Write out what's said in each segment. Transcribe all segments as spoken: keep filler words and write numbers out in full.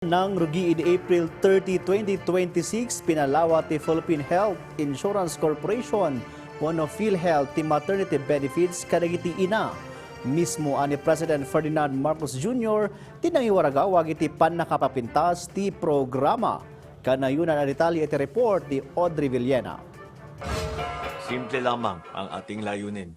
Nangrugi idi April thirty, twenty twenty-six, pinalawa ti Philippine Health Insurance Corporation wenno PhilHealth ti maternity benefits kadagiti ina. Mismo a ni President Ferdinand Marcos Junior ti nangiwaragawag iti pannakapapintas ti programa. Kanayonan a detalye iti report ni Audrey Villena. Simple lamang ang ating layunin.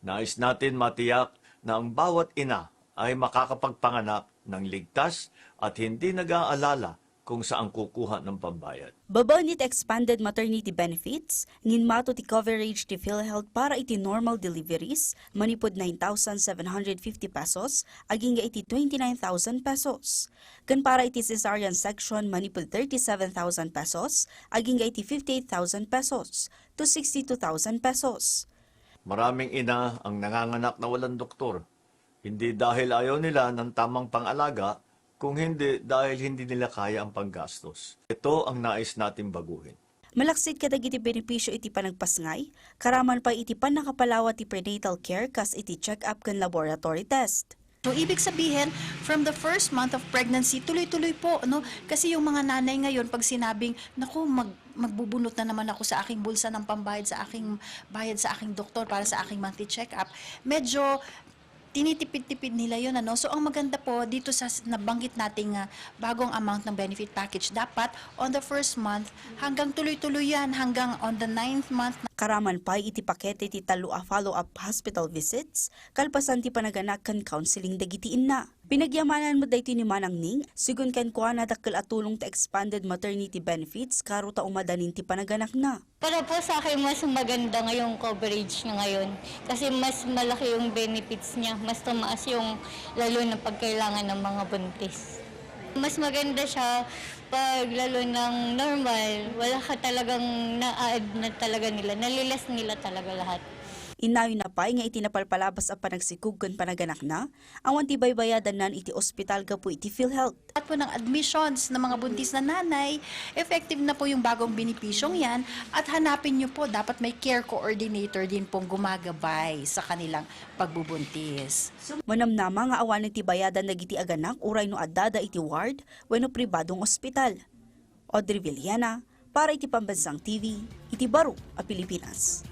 Nais natin matiyak na ang bawat ina ay makakapagpanganak ng ligtas at hindi nag-aalala kung saan kukuha ng pambayad. Babaen iti expanded maternity benefits, nginmato ti coverage ti PhilHealth para iti normal deliveries, manipud nine thousand seven hundred fifty pesos, agingga iti twenty-nine thousand pesos. Ken para iti cesarean section, manipud thirty-seven thousand pesos, agingga iti fifty-eight thousand pesos to sixty-two thousand pesos. Maraming ina ang nanganganak na walang doktor. Hindi dahil ayaw nila ng tamang pangalaga, kung hindi dahil hindi nila kaya ang panggastos. Ito ang nais nating baguhin. Malaksid kadagiti benepisyo iti panagpasngay, karaman pay iti pannakapalawa ti prenatal care kas iti check-up ken laboratory test. So, ibig sabihin, from the first month of pregnancy, tuloy-tuloy po, no? Kasi yung mga nanay ngayon, pag sinabing, "Naku, mag, magbubunot na naman ako sa aking bulsa ng pambayad sa aking bayad sa aking doktor para sa aking monthly check-up," medyo tinitipid-tipid nila yon, ano? So, ang maganda po dito sa s- nabanggit nating ah, bagong amount ng benefit package, dapat on the first month hanggang tuloy-tuloy yan, hanggang on the ninth month. Karaman pay iti pakete ti tallo a follow-up hospital visits, kalpasan ti panaganak ken counseling dagiti ina. Pinagyamanan met daytoy ni Manang Ning, sigun kenkuana, dakkel a tulong ti expanded maternity benefits karo ta umadanin ti panaganakna. Para po sa akin, mas maganda nga yung coverage niya ngayon kasi mas malaki yung benefits niya, mas tumaas yung lalo na pag kailangan ng mga buntis. Mas maganda siya pag lalo ng normal, wala ka talagang na-add na talaga nila, nalilas nila talaga lahat. Innayon na pay nga iti napalpalabas a panagsikog ken panaganakna, awan ti baybayadannan iti ospital gapu iti PhilHealth. At po ng admissions ng mga buntis na nanay, effective na po yung bagong benepisyong yan at hanapin nyo po, dapat may care coordinator din pong gumagabay sa kanilang pagbubuntis. Manamnama nga awanen ti bayadan dagiti aganak uray no addada iti ward wenno pribadong ospital. Audrey Villena, para iti Pambansang T V, iti Baro a Pilipinas.